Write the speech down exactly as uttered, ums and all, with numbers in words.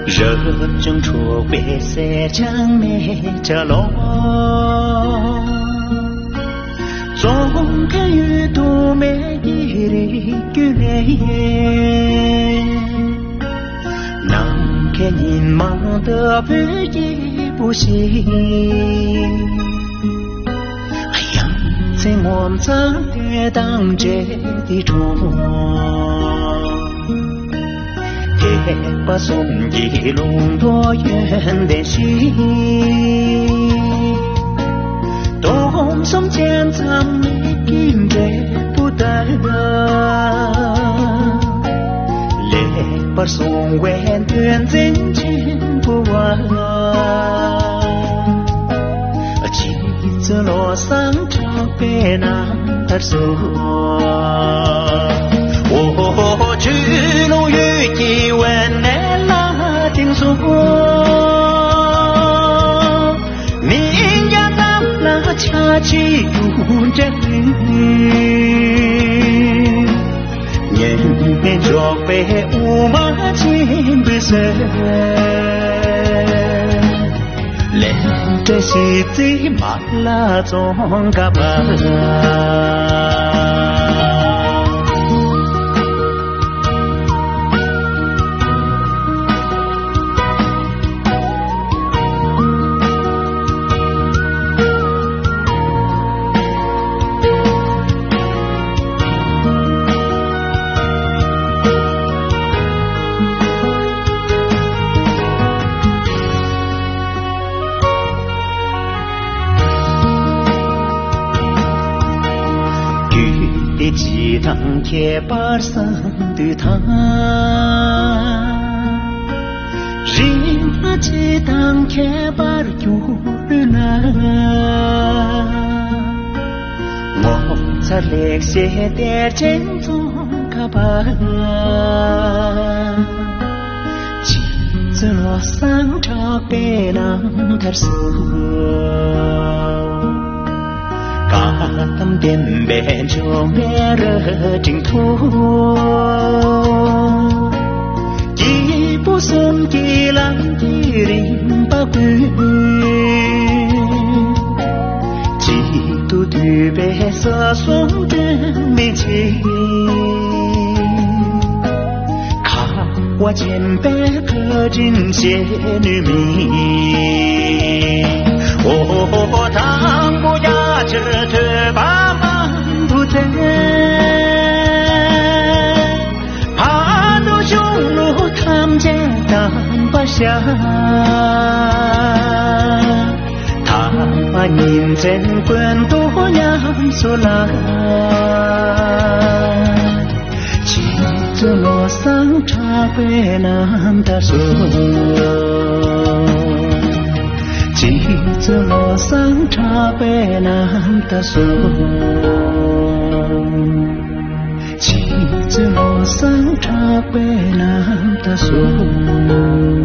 རབ་བྱུང་འཁྲུགས་པའི་སེར་ལྗང་མེ་བྱ་ལོ། ཙོང་ཁའི་ཡུལ་དུ་མེ་ཡི་རིགས་རྒྱུད་ལས། ནམ་མཁའི་ཉི་མ་ལྟ་བུའི་སྐྱེས་བུ་ཞིག། དབྱངས་ཅན་ངོ་མཚར་འདོད་དང་འདྲེས་ཏེ་འཁྲུངས། དད་པ་གསུམ་གྱི་ལུང་རྟོགས་ཡོན་ཏན་ཞིག། སྟོང་གསུམ་བྱས་ཙང་མིག་གི་འབྲས་བུ་ལྟར། ལེགས་པར་བཟུང་བའི་འདོད་འཛིན་ཆེན་པོ་བ། རྗེ་བཙུན་བློ་བཟང་གྲགས་པའི་རྣམ་ཐར་སོགས། འོ་ཆོས་ལུང་འོད་ཀྱི་འོད་ནས་ལ་དེང་སོགས། མིང་ཡང་རྣམས་ལ་ཆ་ཆེ་རྒྱུ་འབྲས་ལྡན། ཉན་མེད་འཇོག་པའི་དབུ་མ་ཆེན་པོའི་སྲོལ། ལས་འབྲས་ཤེས་ཚེ་མ་ལ་ཙོང་ཁ་པ། རྒྱུད་སྡེ་སྤྱི་དང་ཁྱད་པར་གསང་འདུས་དང་། རིམ་པ་སྤྱི་དང་ཁྱད་པར་གྱུར་ན། ངོ་མཚར་ལེགས་བཤད་གཏེར་ཆེན་ཙོང་ཁ་པ། རྗེ་བཙུན་བློ་བཟང་གྲགས་པའི་རྣམ་ཐར་སོགས། བཀའ་གདམས་བསྟན་པའི་འབྱུང་གནས་ར་སྒྲེང་དུ། སྐྱེས་བུ་གསུམ་གྱི་ལམ་གྱི་རིམ་པ་ཀུན། གཅིག་ཏུ་བསྡུས་པའི་ས་གསུམ་སྒྲོན་མེ་ཆེ། ཁ་བ་ཆེན་པོའི་བཀའ་དྲིན་བརྗེད་ནུས་མེད། འོ་དང་པོ་རྒྱ་ཆེར་ཐོས་པ་དམ་པོ་བཙལ། བར་དུ་གཞུང་ལུགས་ཐམས་ཅད་དམ་པར་བཞག། ཐ་མ་ཉིན་མཚན་ཀུན་ཏུ་ཉམས་སུ་བླངས། རྗེ་བཙུན་བློ་བཟང་གྲགས་པའི་རྣམ་ཐར་སོགས། རྗེ་བཙུན་བློ་བཟང་གྲགས་པའི་རྣམ་ཐར་སོགས། རྗེ་བཙུན་བློ་བཟང་གྲགས་པའི་རྣམ་ཐར་སོགས།